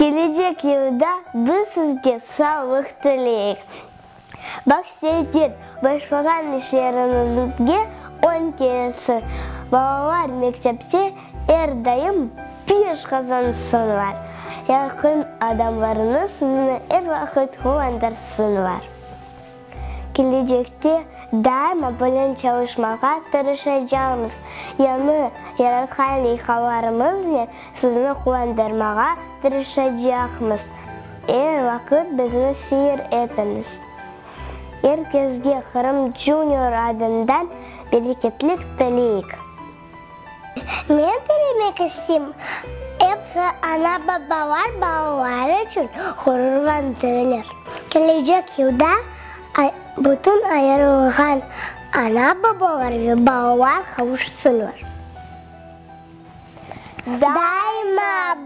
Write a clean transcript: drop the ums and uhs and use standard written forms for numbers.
Kelecek yılda biz sizge sağlıq tileyik. Baht-seedet, başlağan işleriñizge oñ kelsin. Balalar mektepte er daim beş qazansınlar. Yaqın adamlarıñız sizni er vaqıt quvandırsınlar. Kelecekte daima bilen çalışmağa tırışacağımız, yañı yaratqan leyhalarımıznen sizni quvandırmağa tırışacaqmız. Er vaqıt bizni seyir etiñiz. Er kesge Qırım Junior adından bereketlik tileyik. Men tilemek isteyim, episi ana-babalar balaları içün ğururlandılar. Kelecek yılda bütün ayırılğan ana-babalar ve balalar qavuşsınlar. Daima!